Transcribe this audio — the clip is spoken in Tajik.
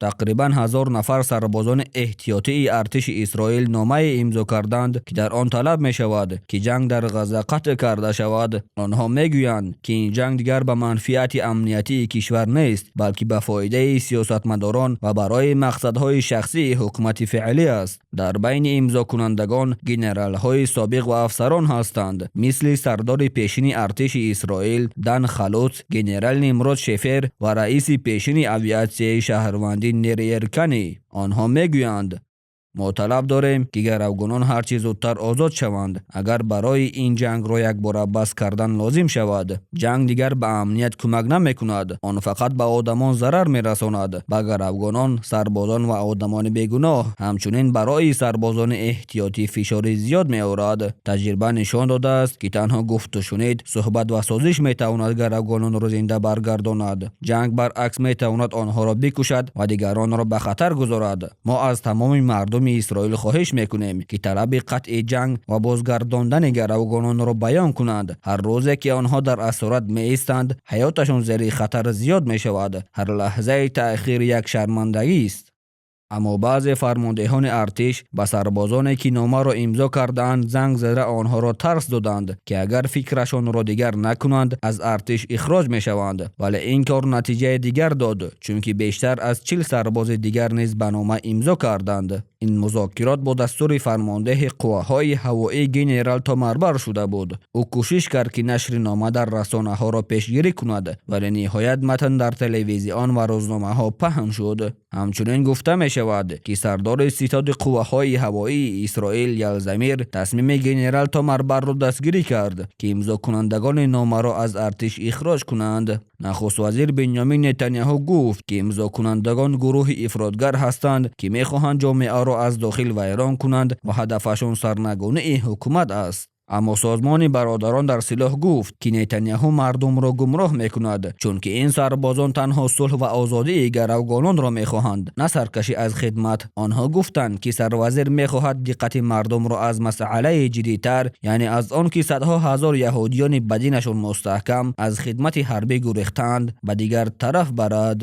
Тақрибан 1000 нафар сарбозони эҳтиётии артиши Исроил номае имзо карданд, ки дар он талаб мешавад, ки ҷанг дар Ғазза қатъ карда шавад. Онҳо мегӯянд, ки ин ҷанг дигар ба манфиати амниятии кишвар нест, балки ба фоидаи сиёсатмадорон ва барои мақсадҳои шахсии ҳукумати феълӣ аст. Дар байни имзокунандагон генералҳои собиқ ва афсарон ҳастанд, мисли сардори пешини артиши Исроил Дан Халуц, генерал Нимрод Шефер ва раиси пешини авиатсияи шаҳрвандӣ Нир Ерканӣ. Онҳо мегӯянд: мо талаб дорем, ки гаравгонон ҳарчи зудтар озод шаванд, агар барои ин ҷангро якбора бас кардан лозим шавад. Ҷанг дигар ба амният кӯмак намекунад, он фақат ба одамон зарар мерасонад, ба гаравгонон, сарбозон ва одамони бегуноҳ. Ҳамчунин барои сарбозони эҳтиётӣ фишори зиёд меорад. Таҷриба нишон додааст, ки танҳо гуфтушунид, суҳбат ва созиш метавонад гаравгононро зинда баргардонад. Ҷанг баръакс метавонад онҳоро бикушад ва дигаронро ба хатар гузорад. Мо аз тамоми мардуми Исроил хоҳиш мекунем, ки талаби қатъи ҷанг ва бозгардондани гаравгононро баён кунанд. Ҳар рӯзе ки онҳо дар асорат меистанд, ҳаёташон зери хатар зиёд мешавад. Ҳар лаҳзаи таъхир як шармандагист. Аммо баъзе фармондеҳони артиш ба сарбозоне, ки номаро имзо кардаанд, занг зада онҳоро тарс доданд, ки агар фикрашонро дигар накунанд, аз артиш ихроҷ мешаванд. Вале ин кор натиҷаи дигар дод, чунки бештар аз 40 сарбози дигар низ ба нома имзо карданд. Ин музокирот бо дастури фармондеҳи қувваҳои ҳавоӣ генерал Томар Бар шуда буд. Ӯ кӯшиш кард, ки нашри нома дар расонаҳоро пешгирӣ кунад, вале ниҳоят матн дар телевизион ва рӯзномаҳо паҳн шуд. Ҳамчунин гуфта мешавад, ки сардори ситоди қувваҳои ҳавоии Исроил Эял Замир тасмими генерал Томар Барро дастгирӣ кард, ки имзокунандагони номаро аз артиш ихроҷ кунанд. Нахуствазир Бенёмин Нетаняҳу гуфт, ки имзокунандагон гурӯҳи ифротгар ҳастанд, ки мехоҳанд ҷомеаро аз дохил вайрон кунанд ва ҳадафашон сарнагунии ҳукумат аст. Аммо созмони Бародарон дар силоҳ гуфт, ки Нетаняҳу мардумро гумроҳ мекунад, чунки ин сарбозон танҳо сулҳ ва озодии гаравгононро мехоҳанд, на саркашӣ аз хидмат. Онҳо гуфтанд, ки сарвазир мехоҳад диққати мардумро аз масъалаи ҷиддитар, яъне аз он ки садҳо ҳазор яҳудиёни ба динашон мустаҳкам аз хидмати ҳарбӣ гурехтаанд, ба дигар тараф барад.